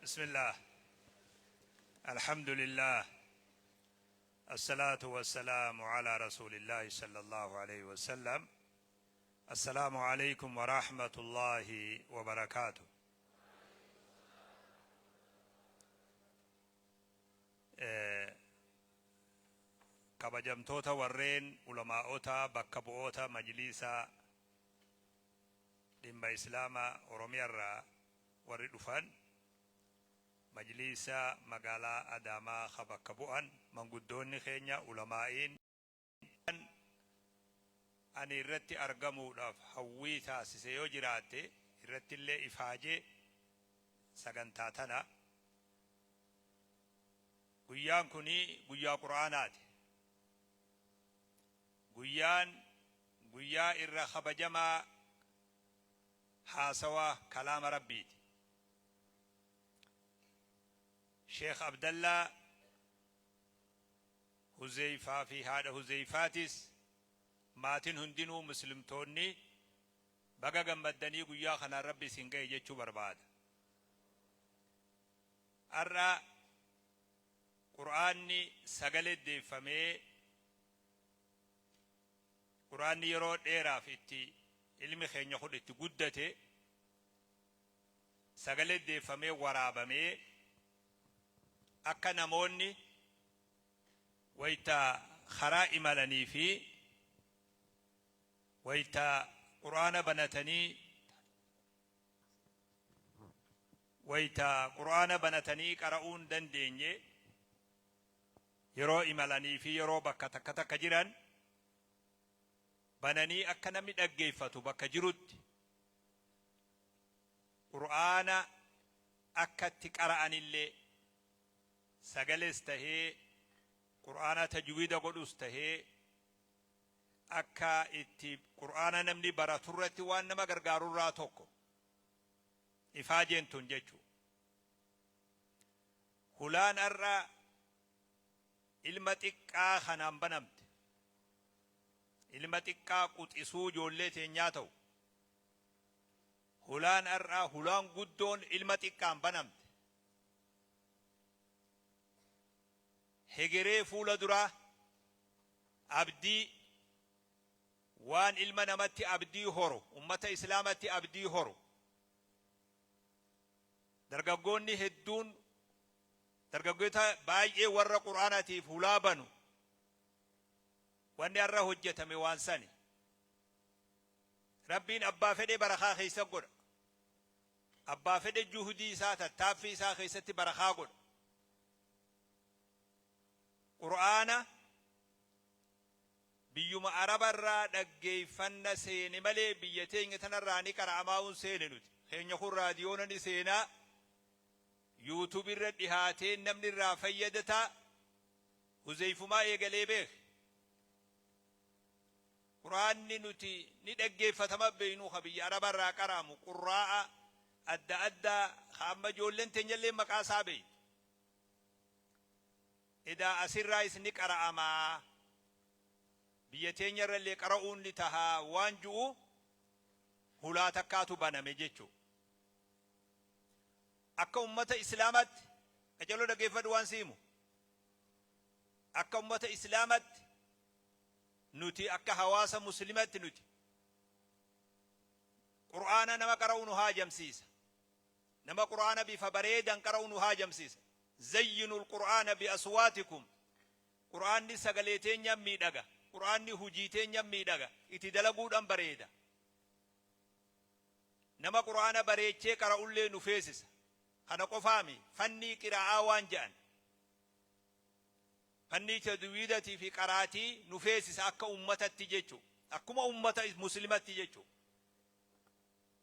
Bismillah. Alhamdulillah. Assalaatu wassalaamu ala rasuulillahi sallallahu alayhi wasallam. Assalaamu alaykum wa rahmatullahi wa barakaatu. Kabajamtoota warreen ulamaa'ota bakka bu'oota majliisa dhimma Islaama Oromiyaarraa warri dhufan, majliisa magaalaa Adaamaa ka bakka bu'an manguddoonni keenya, ulamaa'iin, ani irratti argamuudhaaf hawwii taasise yoo jiraatte irrattillee ifaaje sagantaa tana. Guyyaan kuni guyyaa Qur'aanaati. Guyyaan guyyaa irra kabajamaa haasawa kalaama Rabbiiti. Sheekh Abdallaa Huzeyfaa fi haadha Huzeyfaatis, maatiin hundinuu, muslimtoonni baga gammaddanii guyyaa kanaan Rabbi isin gahe jechuu barbaada. Har'a Qur'aanni sagalee deeffamee, Qur'aanni yeroo dheeraaf itti ilmi keenya kun itti guddate sagalee deeffamee waraabamee akka namoonni wayta karaa imalanii fi wayta Qur'aana banatanii wayta Qur'aana banatanii qara'uu hin dandeenye yeroo imalanii fi yeroo bakka takka takka jiran bananii akka namni dhaggeeffatu bakka jirutti Qur'aana akka itti qara'anillee, sagales tahee Qur'aana tajwiida godhus tahee, akka itti Qur'aana namni baraturratti waan nama gargaarurraa tokko ifaajeen tun jechu. Hulaan har'a ilma xiqqaa kanaan banamte, ilma xiqqaa quxisuu ijoollee teenyaa ta'u, hulaan har'a hulaan guddoon ilma xiqqaan banamte. Hegeree fuula duraa abdii, waan ilma namatti abdii horu, ummata Islaamatti abdii horu. Dargaggoonni hedduun, dargaggoota baay'ee warra Qur'aanatiif hulaa banu, wanni har'a hojjetame waan sani. Rabbiin abbaa fedhe barakaa keessa godha. Abbaa fedhe juhdii isaa, tattaaffii isaa keessatti barakaa godha. Qur'aana biyyuma Araba irraa dhaggeeffanna seene malee biyya teenya tanarraa ni qara'amaa'uun seene nuti. Keenya kun raadiyoona ni seenaa, YouTube irra dhihaatee namni irraa fayyadataa, Huzeyfumaa eegalee beeke. Qur'aanni nuti ni dhaggeeffatama beeynu ka biyya Araba irraa qara'amu qurraa'a adda addaa ka amma ijoolleen teenyallee maqaa isaa beeytu. Edaa asirraayis ni qara'amaa, biyya teenyarrallee qara'uun ni tahaa waan ju'u hulaa takkaatu baname jechu. Akka ummata Islaamatti, qaceloo dhaggeeffadhu waan si himu. Akka ummata Islaamatti nuti, akka hawaasa Muslimatti nuti Qur'aana nama qara'u nu haajamsiisa. Nama Qur'aana bifa bareedan qara'u nu haajamsiisa. Zayyinul Qur'aana bi aswaatikum. Qur'aanni sagalee teenyan miidhaga. Qur'aanni hujii teenyan miidhaga. Itti dalaguudhan bareeda. Nama Qur'aana bareechee qara'ullee nu feesisa. Kana qofaami, fannii qiraa'aa waan je'an, fannii tajwiidatii fi qaraatii nu feesisa akka ummatatti jechu. Akkuma ummata Muslimatti jechu.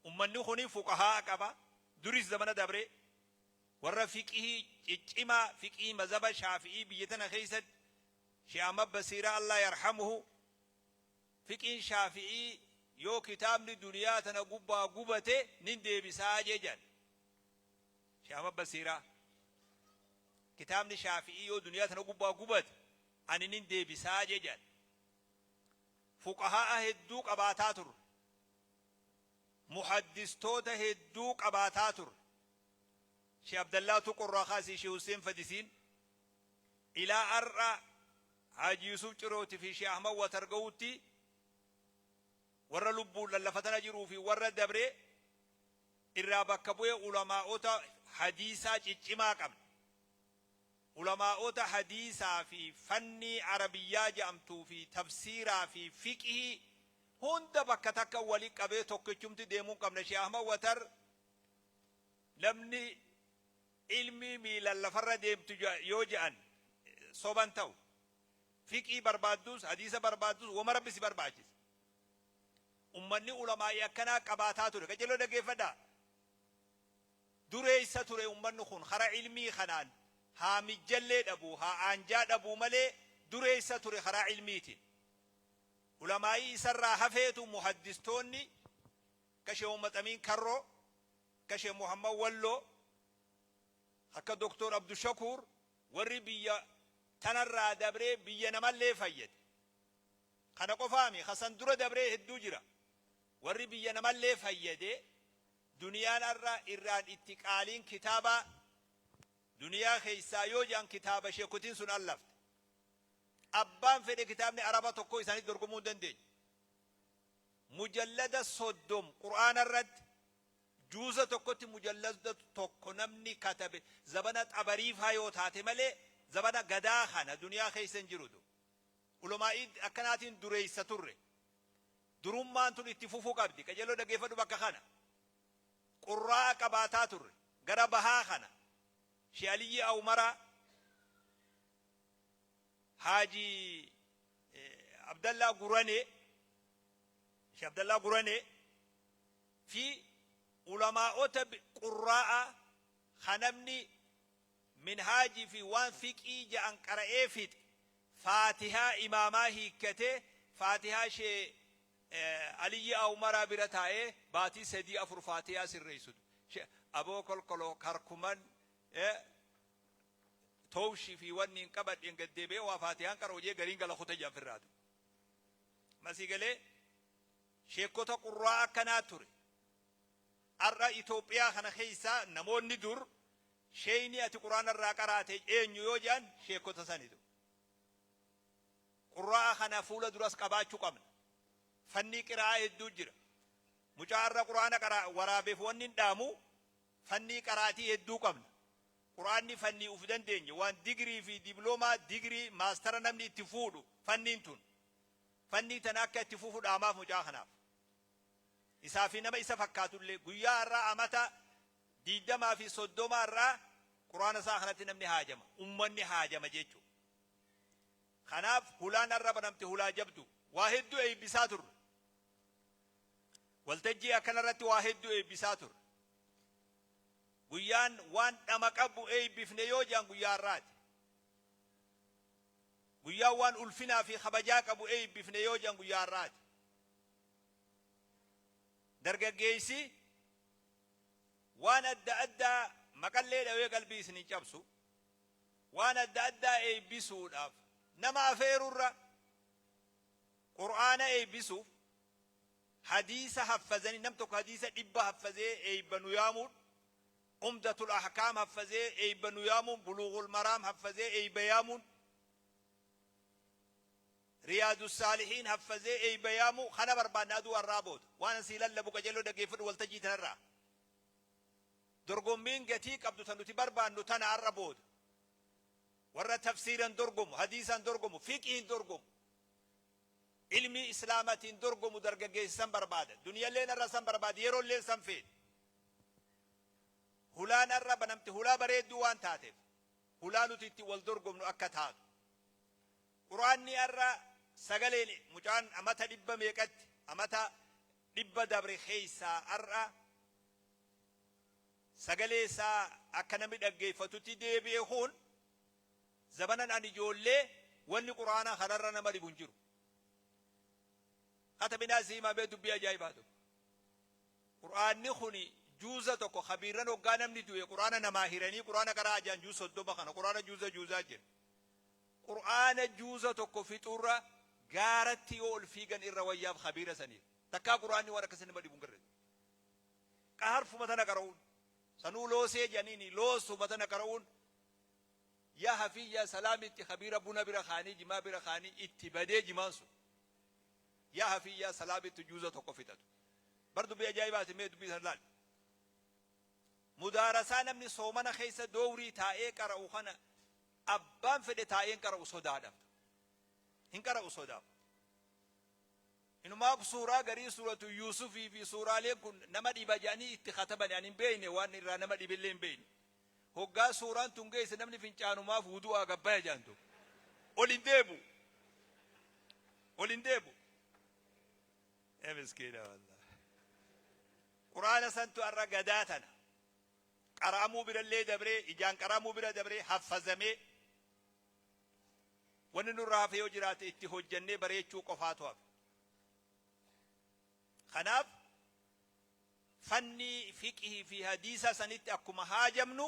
Ummanni kuni fuqahaa'a qaba. Duris zamana dabre warra fiqhii ciccimaa, fiqhii mazhaba Shaafi'ii biyya tana keessatti Sheikh Ahmad Basiiraa Allah yarhamuhu, fiqhiin Shaafi'ii yoo kitaabni duniyaa tana gubbaa gubate nin deebisaa jee jedhan. Sheikh Ahmad Basiiraa kitaabni Shaafi'ii yoo duniyaa tana gubbaa gubate ani nin deebisaa jee jedhan. Fuqahaa'a hedduu qabaataa turre. Muhaddistoota hedduu qabaataa turre. Sheekh Abdallaa Tuqurraa kaasii Sheekh Hussein Fadisiin ilaa har'a Haaji Yusuf Cirooti fi Sheekh Ahmad Watar ga'utti, warra lubbuun lallafatana jiruu fi warra dabre irraa bakka bu'ee ulamaa'ota hadiisaa ciccimaa qabna. Ulamaa'ota hadiisaa fi fannii Arabiyyaa jedhamtuu fi tafsiiraa fi fiqhii hunda bakka takka wali qabee tokkichumti deemuu qabna. Sheekh Ahmad Watar namni ilmii miilan lafarra deemtu yoo je'an soban ta'u. Fiqhii barbaaddus, hadiisa barbaaddus, wama Rabbi si barbaachise. Ummanni ulamaa'ii akkanaa qabaataa ture. Qajeeloo dhaggeeffadhaa. Dureessa ture ummanni kun kara ilmii kanaan, haa mijjallee dhabuu, haa aanjaa dhabuu malee, dureessa ture karaa ilmiitiin. Ulamaa'ii isarraa hafeetu muhaddistoonni akka Sheekh Muhammad Amiin Karroo, akka Sheekh Muhammad Walloo, akka Doktor Abdushakuur, warri biyya tanarraa dabree biyya namallee fayyade. Kana qofaami, kasan dura dabree hedduu jira. Warri biyya namallee fayyade, duniyaan har'a irraan itti qaaliin kitaaba duniyaa keessaa yoo jedhan kitaaba sheekotiin sun allafte. Abbaan fedhe kitaabni Araba tokko isaanitti dorgomuu hin dandeenye. Mujallada 30 Qur'aana irratti, juuza tokkotti mujallada tokko namni katabe zabana Xabariifaa yoo taate malee, zabana gadaa kana duniyaa keessa hin jirutu. Ulamaa'ii akkanaatiin dureessa turre. Durummaan tun itti fufuu qabdi. Qajeeloo dhaggeeffadhu bakka kana. Qurraa'a qabaataa turre. Gara bahaa kana. Shee Aliyyi Awmaraa, Haaji Abdallaa Guranee, Shee Abdallaa Guranee fi ulamaa'ota qurraa'a ka namni minhaajii fi waan fiqii ja'an qara'ee fixe, faatihaa imaamaa hiikkatee, faatihaa Shee Aliyyi Awmaraa bira taa'ee baatii 3 4 faatihaa sirreessutu. Aboo kolkoloo karkuman toowshii fi wanni hin qabadheen gad deebi'ee waa faatihaan qara'u jee gariin gala kuta jedhan firraatu. Masii galee sheekota qurraa akkanaa ture. Har'a Itoophiyaa kana keessaa namoonni dur sheeyni ati Quraana irraa qaraate eenyu yoo jedhan, sheekota sanitu. Qurraa'a kana fuula duras qabaachuu qabna. Fannii qiraa'aa hedduu jira. Mucaa har'a Quraana qara waraabeef wanni hin dhaamu, fannii qaraatii hedduu qabna. Quraanni fannii uf dandeenye, waan digirii fi diploomaa, digirii maastara namni itti fuudhu fanniin tun. Fannii tana akka itti fufu dhaamaaf mucaa kanaaf. Isaa fi nama isa fakkaatullee guyyaa har'aa amata 20 fi 30 irraa Quraana isaa kanatti namni haajama. Ummanni haajama jechuudha. Kanaaf hulaan har'a banamte hulaa jabdu. Waa hedduu eebbisaa turre. Waltajjii akkanarratti waa hedduu eebbisaa turre. Guyyaan waan dhama qabu eebbifne yoo jedhan guyyaa har'aati. Guyyaan waan ulfinaa fi kabajaa qabu eebbifne yoo jedhan guyyaa har'aati. Dargaggeessi waan adda addaa maqallee dhawee qalbii isin hin cabsu, waan adda addaa eebbisuudhaaf nama afeerurra, Qur'aana eebbisuuf hadiisa haffazanii, nam tokko hadiisa 100 haffazee eebba nu yaamuun, Umdatul Ahkaam haffazee eebba nu yaamuun, Buluughul Maraam haffazee eebba yaamuun, Riyaadu Saalihiin haffazee eeyba yaamuu kana barbaanna. Aduu har'aa booda waan an sii lallabu qajeelloo dhaggeeffadhu. Waltajjii tanarraa dorgommiin gatii qabdu tan nuti barbaannu tana. Har'a booda warra tafsiiran dorgomu, hadiisaan dorgomu, fiqiin dorgomu, ilmii islaamatiin dorgomu dargaggeessa san barbaada. Duniyalleen har'a san barbaada, yeroolleen san feete. Hulaan har'a banamte hulaa bareedduu waan taateef, hulaa nuti itti wal dorgomnu akka taatu. Qur'aanni har'a sagaleen mucaan amata dhibba meeqatti, amata 100 dabre keessaa, har'a sagalee isaa akka namni dhaggeeffatutti deebi'e. Kun zabanan an ijoollee wanni Qur'aana kanarra nama dhibu hin jiru. Katabinaa si himaa bee, dubbii ajaa'ibaa tokko. Qur'aanni kun juuza tokko kabiirran hoggaa namni du'e Qur'aana namaa hiranii Qur'aana qaraa ajaan, juuz 30 kana Qur'aana juuza juuzaa jira. Qur'aana juuza tokko fixuurra gaaratti yoo ol fiigan irra wayyaaf kabiira saniif. Takkaa Qur'aanni waan akkasii nama dhibu hin garre. Qaharfuma tana qara'uun. Sanuu loosee jedhaniini loosuma tana qara'uun yaa hafiyyaa salaamitti kabiira buna bira kaanii jimaa bira kaanii itti badee jimaan sun. Yaa hafiyyaa salaamitti juuza tokko fixatu. Bar dubbii ajaa'ibaati, mee dubbii sana laali. Mudaarasaa namni soomana keessa doowrii taa'ee qara'u kana abbaan fedhe taa'ee hin qara'u sodaadhaaf. Hin qara'u sodaaf. Inumaa suuraa garii, Suuratu Yuusufii fi suuraaleen kun nama dhiba jedhanii itti katabani. Ani hin beekne, waan irraa nama dhibillee hin beekne. Hoggaa suuraan tun geesse namni fincaanumaaf wudu'aa gabbaya jedhantu. Ol hin deebu. Ol hin deebu. Ee miskiina wallah. Quraana santu har'a gadaa tana. Qara'amuu birallee dabree, ijaan qara'amuu bira dabree haffazamee, wanni nurraa hafe yoo jiraate itti hojjannee bareechuu qofaatu hafe. Kanaaf fannii fiqhii fi hadiisa sanitti akkuma haajamnu,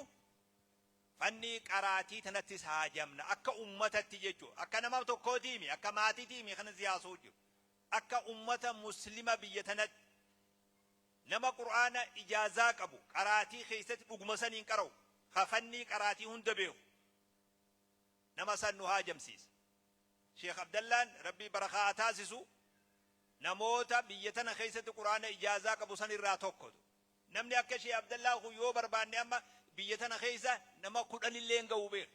fannii qaraatii tanattis haajamna akka ummatatti jechuudha. Akka nama tokkootiimi, akka maatiitiimi kana siyaasuu jiru. Akka ummata Muslima biyya tanatti nama Qur'aana ijaazaa qabu, qaraatii keessatti dhuguma saniin qara'u, ka fannii qaraatii hunda beeku, nama san nu haajamsiisa. Sheekh Abdallaan Rabbii barakaa haa taasisu, namoota biyya tana keessatti Qur'aana ijaazaa qabu san irraa tokkotu. Namni akka Sheekh Abdallaa kun yoo barbaanne amma biyya tana keessa nama 10 illee hin ga'u beeku.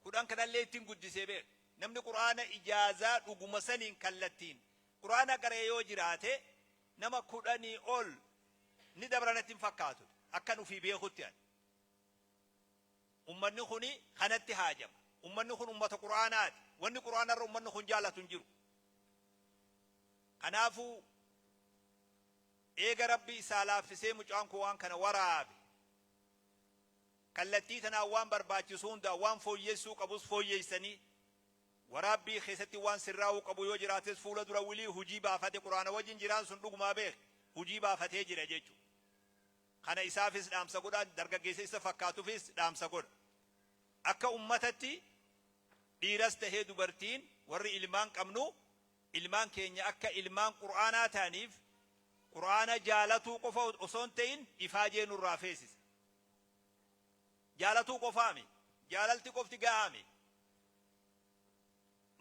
10 kanallee ittiin guddisee beeku. Namni Qur'aana ijaazaa dhuguma saniin kallattiin Qur'aana qara'e yoo jiraate nama 10 ol ni dabra natti hin fakkaatu. Akkan ufii beekutti ani. Ummanni kuni kanatti haajama. Ummanni kun ummata Qur'aanaati. Wanni Qur'aanarra ummanni kun jaalatu hin jiru. Kanaafuu eega Rabbi isaa laaffisee mucaan kun waan kana waraabe, kallattii tanaan waan barbaachisu hundaa waan fooyyessuu qabus fooyyeessanii, waraabbii keessatti waan sirraa'uu qabu yoo jiraates fuula dura wilii hujii baafate Qur'aana wajjin jiraan sun dhugumaa beek hujii baafatee jira jechuudha. Kana isaafis dhaamsa godha, dargaggeessa isa fakkaatufis dhaamsa godha. Akka ummatatti dhiiras tahee dubartiin warri ilmaan qabnu, ilmaan keenya akka ilmaan Qur'aanaa ta'aniif Qur'aana jaalatuu qofa osoo hin ta'in ifaajee nurraa feesisa. Jaalatuu qofaami. Jaalalti qofti gahaami.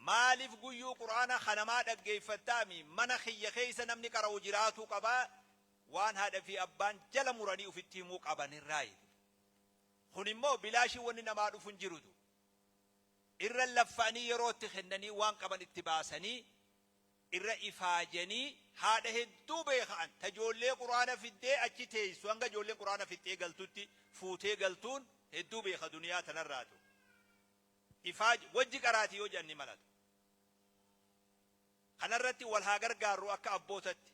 Maaliif guyyuu Qur'aana kanamaa dhaggeeffattaami? Mana kiyya keessa namni qara'u jiraatuu qabaa, waan haadha fi abbaan jala muranii ofitti himuu qabanirraayi. Kun immoo bilaashii wanni namaa dhufu hin jirutu. Irra laffa'anii yeroo itti kennanii, waan qaban itti baasanii, irra ifaajanii, haadha hedduu beeka'an ta ijoollee Qur'aana fiddee achi teessu hanga ijoolleen Qur'aana fixxee galtutti fuutee galtuun hedduu beeka duniyaa tanarraatu. Ifaaj wajji qaraati yoo jedhan ni malatu. Kanarratti wal haa gargaarru, akka abbootatti,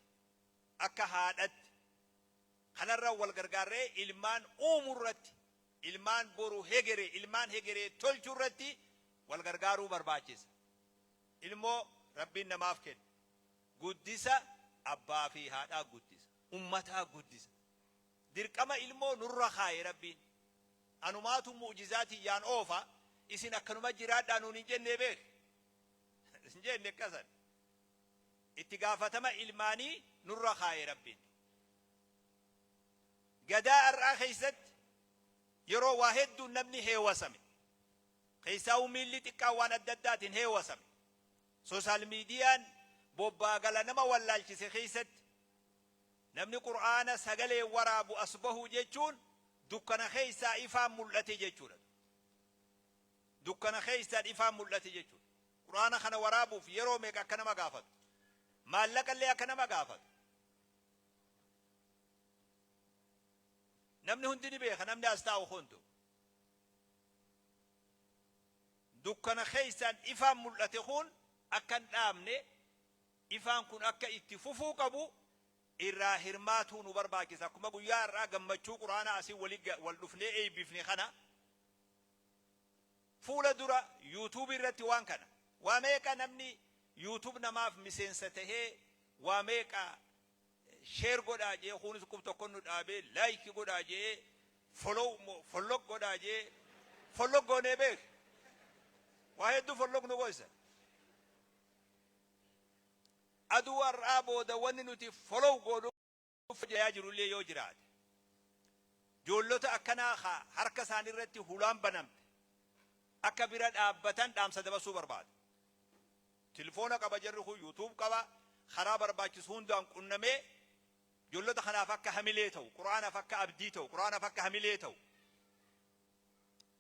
akka haadhatti. Kanarra wal gargaarree ilmaan uumuu irratti, ilmaan boru hegeree, ilmaan hegeree tolchuu irratti wal gargaaruu barbaachisa. Ilmoo Rabbiin namaaf kenna. Guddisa abbaa fi haadhaa guddisa. Ummataa guddisa. Dirqama ilmoo nurra kaaye Rabbiin. Anumaatu mu'jizaa tiyyaan oofa, isin akkanuma jiraadhaa nuun hin jennee beek. Hin jenne akkasan. Itti gaafatama ilmaanii nurra kaaye Rabbiin. Gadaa har'aa keessatti yeroo waa hedduun namni heewasame, keessaa'uu miilli xiqqaan waan adda addaatiin heewasame, social mediaan bobbaagala nama wallaalchise keessatti namni Qur'aana sagaleen waraabu as bahuu jechuun dukkana keessaa ifaan mul'ate jechuudha. Dukkana keessaan ifaan mul'ate jechuudha. Qur'aana kana waraabuuf yeroo meeqa akka nama gaafatu, maallaqa illee akka nama gaafatu. Namni hundi ni beeka, namni as taa'u hundu. Dukkana keessaan ifaan mul'ate kun akka hin dhaabne, ifaan kun akka itti fufuu qabu irraa hirmaatuu nu barbaachisa. Akkuma guyyaa har'aa gammachuu Quraanaa asii wal dhufnee eebbifne kana, fuula dura YouTube irratti waan kana waa meeqa namni YouTube namaaf miseensa tahee waa meeqa share godhaa jee, kunis qub tokko nu dhaabee like godhaa jee, follow follow godhaa jee, follow goonee beek, waa hedduu follow nu goysa. Aduu har'aa booda wanni nuti follow godhu yaa jirullee yoo jiraate Joollota akkanaa ka harka isaanii irratti hulaan banamte akka bira dhaabbatan dhaamsa dabarsuu barbaada. Tilfoona qaba jarri kun, YouTube qaba, karaa barbaachisu hundaan qunnamee joollota kanaaf akka hamilee ta'u, Qur'aanaaf akka abdii ta'u, Qur'aanaaf akka hamilee ta'u.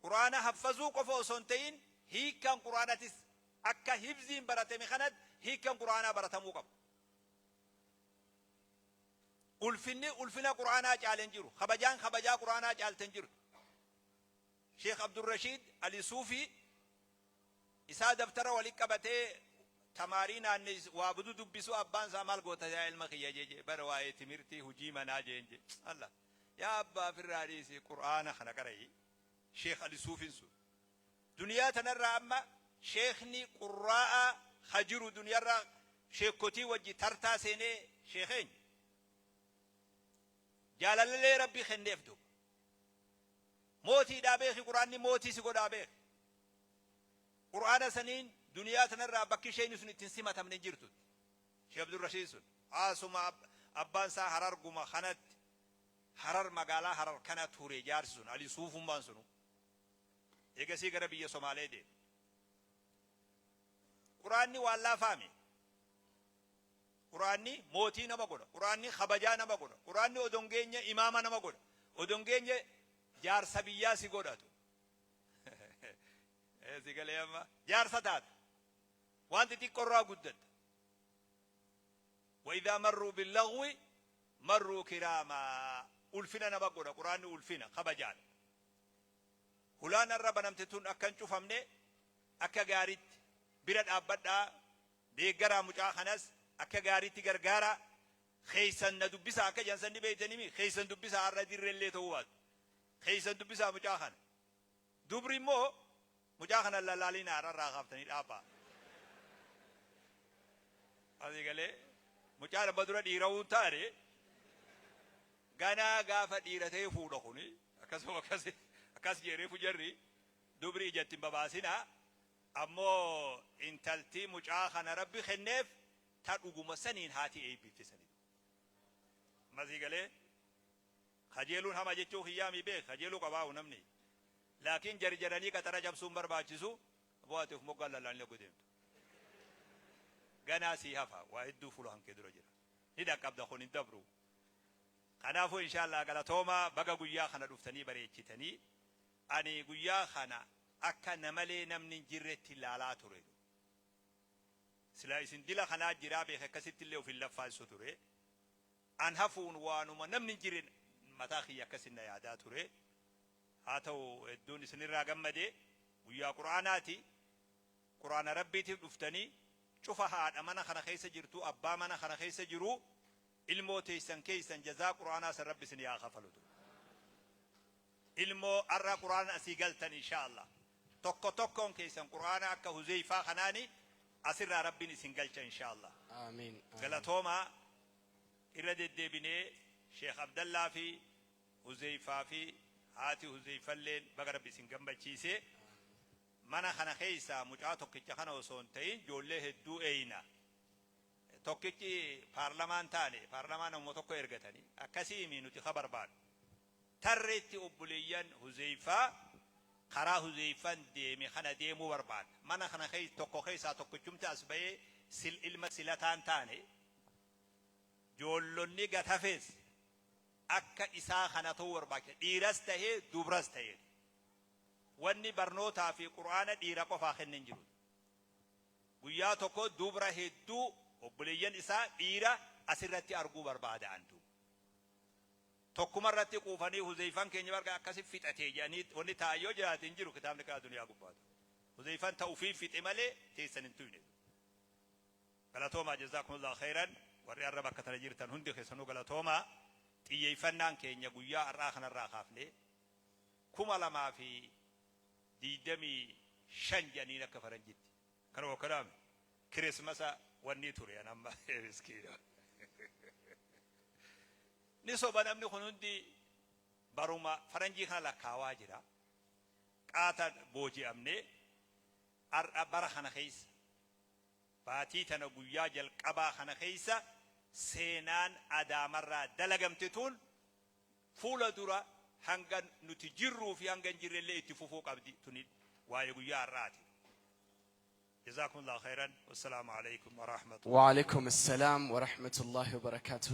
Qur'aana haffazuu qofa osoo hin ta'in hiikkaan Qur'aanatis akka hifziin baratame kanatti hiikkaan Qur'aanaa baratamuu qaba. Ulfinni ulfina Qur'aanaa caale hin jiru. Kabajaan kabajaa Qur'aanaa caalte hin jirtu. Sheekh Abdurrashiid Ali Suufii isaa daftara wali qabatee tamaarii naanneessu waa budu dubbisu, abbaan isaa maal goota yaa ilma kiyya jee, bara waa'ee timirtii hujii manaa jeen jee. Allah, yaa abbaa, firraa dhiisi, Qur'aana kana qara'i. Sheekh Ali Suufiin sun duniyaa tanarraa amma sheekni qurraa'a ha jiru, duniyarraa sheekotii wajji tartaa seenee sheekeenya jaalalalee Rabbi kenneef duuba. Mootiidhaa beeki, Qur'aanni mootii si godhaa beeki. Qur'aana saniin duniyaa tanarraa bakki isheen sun ittiin simatamne hin jirtu. Sheekh Abdurrashiid sun asuma abbaan isaa Hararguma kanatti, Harar, magaalaa Harar kana ture jaarsi sun, Ali Suufummaan sunu. Eegasii gara biyya Somaalee deeme. Qur'aanni waan laafaame. Qur'aanni mootii nama godha. Qur'aanni kabajaa nama godha. Qur'aanni odongeenya imaama nama godha. Odongeenya jaarsa biyyaa si godhatu. Si galee amma jaarsa taata. Waan xixiqqoorraa guddatta. وإذا مروا باللغو مروا كراما. Ulfina nama godha Qur'aanni, ulfina kabajaadha. Hulaan irra banamte tun akka hin cufamne akka gaariitti bira dhaabbadhaa, deeggaraa, mucaa kanas akka gaariitti gargaaraa. Keessan na dubbisaa akka jansan ni beeytanimi, keessan dubbisaa, har'a dirreellee ta'uu baatu keessan dubbisaa mucaa kana. Dubri immoo mucaa kana lalaaliin har'arraa kaaftanii dhaabbaa. Asii galee mucaa lama dura dhiirawuun taane, ganaa gaafa dhiira ta'ee fuudha kuni akkasuma akkas akkas jedhee fujarri dubri ijatti hin babaasinaa. Ammoo intalti mucaa kana Rabbi kenneef ta dhuguma saniin haati eebbifte sanii. Masii galee kajeeluun hama jechuu kiyyaami beek, kajeeluu qabaa'u namni, laakiin jarjaranii qaxara cabsuun barbaachisu. Bu'aati of moggaan lallaalni oguu deemtu ganaa sii hafa, waa hedduu fuula hankee dura jira, ni dhaqqabda, kun hin dabru. Kanaafuu inshallah galatoomaa, baga guyyaa kana dhuftanii bareechitanii. Ani guyyaa kana akka namalee namni hin jirretti ilaalaa ture. Sila isin dila kanaa jiraa beeke akkasitti illee of hin laffaasu ture. An hafuun waanuma namni hin jirre mataa kiyya akkasin na yaadaa ture. Haa ta'u, hedduun isinirraa gammade. Guyyaa Qur'aanaati, Qur'aana Rabbiitiif dhuftanii. Cufa haadha mana kana keessa jirtu, abbaa mana kana keessa jiru, ilmoo teessan keessan jazaa Qur'aanaa san Rabbi isin haa kafalutu. Ilmoo har'a Qur'aana asii galtan, insha Allah tokko tokkoon keessan Qur'aana akka Huzeyfaa kanaani asirraa Rabbiin isin galcha, insha Allah. Amiin. Galatoomaa. Irra deddeebinee Sheekh Abdallaa fi Huzeyfaa fi haati Huzeyfalleen baga Rabbi isin gammachiise. Mana kana keessa mucaa tokkicha kana osoo hin ta'in ijoollee hedduu eeyna. Tokkichi paarlamaan taane, paarlamaa namuma tokko ergatanii akkasii nuti ka barbaadu. Tarreetti obboleeyyan Huzeyfaa karaa Huzeyfan deeme kana deemuu barbaada. Mana kana keessa tokko keessaa tokkichumti as bahee sil ilma silataan taane, ijoollonni gatafees akka isaa kana ta'uu barbaachisa. Dhiiras tahee dubras tahee. Wanni barnootaa fi Qur'aana dhiira qofaa kenne hin jiru. Guyyaa tokko dubra hedduu obboleeyyan isaa dhiira asirratti arguu barbaada antu. Tokkuma irratti quufanii Huzeyfan keenya barga akkasi fixatee jedhanii wanni taa'an yoo jiraate hin jiru kitaabni kana duniyaa gubbaatu. Huzeyfan ta'uufii fixe malee teessan hin tuyne. Galatoomaa, جزاكم الله خيرا. Warri arra bakka tana jirtan hundi keessanuu galatoomaa. Xiyyeeffannaan keenya guyyaa har'aa kanarraa kaafne 2025 jedhaniin akka faranjitti. Kana wakkadaame Kirismasa wanni ture an amma miskiina. Ni soba, namni kun hundi baruma faranjii kana lakkaawaa jira. Qaata booji'amne har'a bara kana keessa baatii tana guyyaa jalqabaa kana keessa seenaan Adaamarraa dalagamte tun fuula dura. Hanga nuti jirruu fi hanga hin jirrellee itti fufuu qabdi. Tuni waa'ee guyyaa har'aati. جزاكم الله خيرا والسلام عليكم ورحمة الله. وعليكم السلام ورحمة الله وبركاته.